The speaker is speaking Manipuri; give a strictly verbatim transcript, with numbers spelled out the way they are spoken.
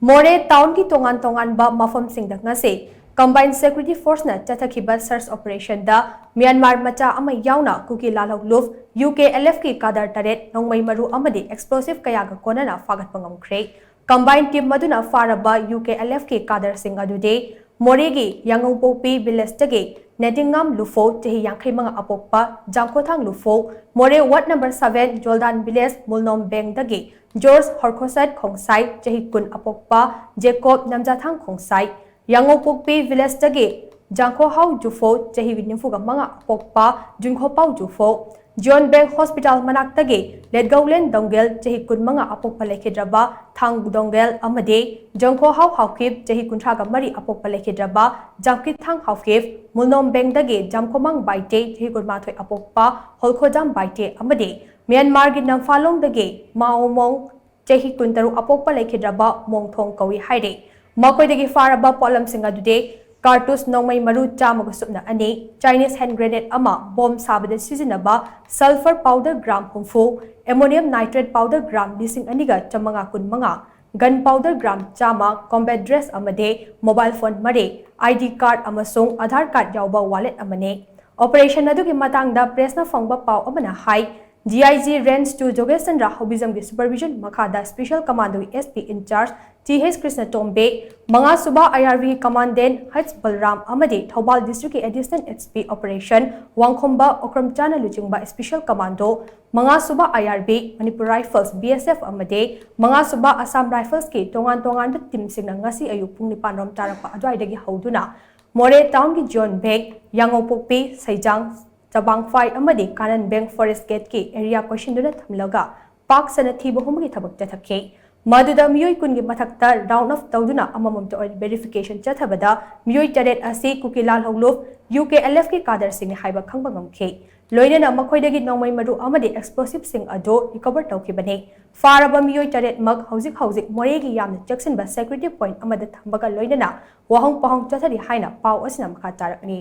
ꯃꯣꯔꯦ ꯇꯥꯎꯟꯒꯤ ꯇꯣꯉꯥꯟ ꯇꯣꯉꯥꯟꯕ ꯃꯐꯝꯁꯤꯡꯗ ꯉꯁꯤ Combined Security Forceꯅ ꯆꯠꯊꯈꯤꯕ search operationꯗ ꯃ꯭ꯌꯥꯟꯃꯥꯔ ꯃꯆꯥ ꯑꯃ ꯌꯥꯎꯅ ꯀꯨꯀꯤ ꯂꯥꯜꯍꯧꯂꯨꯞ UKLFꯀꯤ cadre ꯇꯔꯦꯠ, ꯅꯣꯡꯃꯩ ꯃꯔꯨ ꯑꯃꯗꯤ explosive ꯀꯌꯥꯒ ꯀꯣꯟꯅꯅ ꯐꯥꯒꯠꯄ ꯉꯝꯈ꯭ꯔꯦ꯫ Combined team ꯑꯗꯨꯅ ꯐꯥꯔꯕ UKLFꯀꯤ cadreꯁꯤꯡ ꯑꯗꯨꯗꯤ ꯃꯣꯔꯦꯒꯤ ꯌꯥꯉꯧꯄꯣꯛꯄꯤ villageꯇꯒꯤ ꯅꯦꯇꯤꯡꯉꯥꯝ ꯂꯨꯐꯧ, ꯆꯍꯤ ꯌꯥꯡꯈꯩ ꯃꯉꯥ ꯑꯄꯣꯛꯄ, ꯖꯥꯡꯈꯣꯊꯥꯡ ꯂꯨꯐꯧ, ꯃꯣꯔꯦ ward number seven ꯖꯣꯜꯗꯥꯟ village ꯃꯨꯜꯅꯣꯝ ꯕꯦꯡꯗꯒꯤ ꯖꯣꯔꯖ ꯍꯣꯔꯈꯣꯁꯠ ꯈꯣꯡꯁꯥꯏ, ꯆꯍꯤ ꯀꯨꯟ ꯑꯄꯣꯛꯄ, ꯖꯦꯀꯣꯕ ꯅꯝꯖꯥꯊꯥꯡ ꯈꯣꯡꯁꯥꯏ, ꯌꯥꯉꯧꯄꯣꯛꯄꯤ villageꯇꯒꯤ ꯖꯥꯡꯈꯣꯍꯥꯎ ꯖꯨꯐꯧ, ꯆꯍꯤ ꯅꯤꯐꯨꯒ ꯃꯉꯥ ꯑꯄꯣꯛꯄ, ꯖꯨꯟꯈꯣꯄꯥꯎ ꯖꯨꯐꯧ, ꯖꯤꯌꯣꯟ ꯕꯦꯡ ꯍꯣꯁꯄꯤꯇꯥꯜ ꯃꯅꯥꯛꯇꯒꯤ ꯂꯦꯠꯒꯧꯂꯦꯟ ꯗꯣꯡꯒꯦꯜ, ꯆꯍꯤ ꯀꯨꯟꯃꯉꯥ ꯑꯄꯣꯛꯄ ꯂꯩꯈꯤꯗ꯭ꯔꯕ ꯊꯥꯡ ꯗꯣꯡꯒꯦꯜ ꯑꯃꯗꯤ ꯖꯪꯈꯣꯍꯥꯎ ꯍꯥꯎꯀꯤꯞ, ꯆꯍꯤ ꯀꯨꯟꯊ꯭ꯔꯥꯒ ꯃꯔꯤ ꯑꯄꯣꯛꯄ ꯂꯩꯈꯤꯗ꯭ꯔꯕ ꯖꯥꯡꯀꯤꯠ ꯊꯥꯡ ꯍꯥꯎꯀꯤꯞ, ꯃꯨꯜꯅꯣꯝ ꯕꯦꯡꯗꯒꯤ ꯖꯥꯝꯈꯣꯃꯥꯡ ꯕꯥꯏꯇꯦ, ꯆꯍꯤ ꯀꯨꯟꯃꯥꯊꯣꯏ ꯑꯄꯣꯛꯄ ꯍꯣꯜꯈꯣꯖꯥꯝ ꯕꯥꯏꯇꯦ ꯑꯃꯗꯤ ꯃ꯭ꯌꯥꯟꯃꯥꯔꯒꯤ ꯅꯝꯐꯥꯂꯣꯡꯗꯒꯤ ꯃꯥꯑꯣꯃꯣꯡ, ꯆꯍꯤ ꯀꯨꯟꯇꯔꯨꯛ ꯑꯄꯣꯛꯄ ꯂꯩꯈꯤꯗ꯭ꯔꯕ ꯃꯣꯡꯊꯣꯡ ꯀꯧꯏ ꯍꯥꯏꯔꯤ꯫ ꯃꯈꯣꯏꯗꯒꯤ ꯐꯥꯔꯕ ꯄꯣꯠꯂꯝꯁꯤꯡ ꯑꯗꯨꯗꯤ ꯀꯥꯔꯇꯨꯁ ꯅꯣꯡꯃꯩ ꯃꯔꯨ ꯆꯥꯝꯃꯒ ꯁꯨꯞꯅ ꯑꯅꯤ, Chinese hand grenade ꯑꯃ, ꯕꯣꯝ ꯁꯥꯕꯗ ꯁꯤꯖꯤꯟꯅꯕ sulphur powder gram ꯍꯨꯝꯐꯨ, ammonium nitrate powder gram ꯂꯤꯁꯤꯡ ꯑꯅꯤꯒ ꯆꯥꯝꯃꯉꯥ ꯀꯨꯟꯃꯉꯥ, gun powder gram ꯆꯥꯝꯃ, combat dress ꯑꯃꯗꯤ mobile phone ꯃꯔꯤ, ID card ꯑꯃꯁꯨꯡ Aadhaar card ꯌꯥꯎꯕ wallet ꯑꯃꯅꯤ꯫ Operation ꯑꯗꯨꯒꯤ ꯃꯇꯥꯡꯗ pressꯅ ꯐꯪꯕ ꯄꯥꯎ ꯑꯃꯅ ꯍꯥꯏ, DIG Range two ꯖꯣꯒꯦꯁ Chandra ꯍꯧꯕꯤꯖꯝꯒꯤ supervision ꯃꯈꯥꯗ Special Commandoꯒꯤ SP in charge TH Krishna ꯇꯣꯝꯕꯦ, ꯃꯉꯥꯁꯨꯕ IRBꯒꯤ Commandant H ꯕꯜꯔꯥꯝ ꯑꯃꯗꯤ ꯊꯧꯕꯥꯜ Districtꯀꯤ Additional SP Operation ꯋꯥꯡꯈꯣꯝꯕ ꯑꯣꯀ꯭ꯔꯝꯆꯥꯅ ꯂꯨꯆꯤꯡꯕ Special Commando, ꯃꯉꯥꯁꯨꯕ IRB, Manipur Rifles, BSF ꯑꯃꯗꯤ ꯃꯉꯥꯁꯨꯕ Assam Riflesꯀꯤ ꯇꯣꯉꯥꯟ ꯇꯣꯉꯥꯟꯕ teamꯁꯤꯡꯅ ꯉꯁꯤ ꯑꯌꯨꯛ ꯄꯨꯡ ꯅꯤꯄꯥꯟ ꯔꯣꯝ ꯇꯥꯔꯛꯄ ꯑꯗꯨꯋꯥꯏꯗꯒꯤ ꯍꯧꯗꯨꯅ ꯃꯣꯔꯦ townꯒꯤ ꯖꯤꯌꯣꯟ ꯕꯦꯡ, ꯌꯥꯉꯧꯄꯣꯛꯄꯤ, ꯁꯩꯖꯥꯡ, ꯆꯕꯥꯡꯐꯥꯏ ꯑꯃꯗꯤ ꯀꯥꯅꯟ ꯕꯦꯡ forest gateꯀꯤ area ꯀꯣꯏꯁꯤꯟꯗꯨꯅ ꯊꯝꯂꯒ ꯄꯥꯛ ꯁꯟꯅ ꯊꯤꯕ ꯍꯨꯝꯕꯒꯤ ꯊꯕꯛ ꯆꯠꯊꯈꯤ꯫ ꯃꯗꯨꯗ ꯃꯤꯑꯣꯏ ꯀꯨꯟꯒꯤ ꯃꯊꯛꯇ round up ꯇꯧꯗꯨꯅ ꯑꯃꯃꯝꯇ ꯑꯣꯏꯅ verification ꯆꯠꯊꯕꯗ ꯃꯤꯑꯣꯏ ꯇꯔꯦꯠ ꯑꯁꯤ ꯀꯨꯀꯤ ꯂꯥꯜꯍꯧꯂꯨꯞ UKLFꯀꯤ cadreꯁꯤꯡꯅꯤ ꯍꯥꯏꯕ ꯈꯪꯕ ꯉꯝꯈꯤ꯫ ꯂꯣꯏꯅꯅ ꯃꯈꯣꯏꯗꯒꯤ ꯅꯣꯡꯃꯩ ꯃꯔꯨ ꯑꯃꯗꯤ explosiveꯁꯤꯡ ꯑꯗꯨ recover ꯇꯧꯈꯤꯕꯅꯤ꯫ ꯐꯥꯔꯕ ꯃꯤꯑꯣꯏ ꯇꯔꯦꯠꯃꯛ ꯍꯧꯖꯤꯛ ꯍꯧꯖꯤꯛ ꯃꯣꯔꯦꯒꯤ ꯌꯥꯝꯅ ꯆꯦꯛꯁꯤꯟꯕ security point ꯑꯃꯗ ꯊꯝꯕꯒ ꯂꯣꯏꯅꯅ ꯋꯥꯍꯪ ꯄꯥꯎꯍꯪ ꯆꯠꯊꯔꯤ ꯍꯥꯏꯅ ꯄꯥꯎ ꯑꯁꯤꯅ ꯃꯈꯥ ꯇꯥꯔꯛꯂꯤ꯫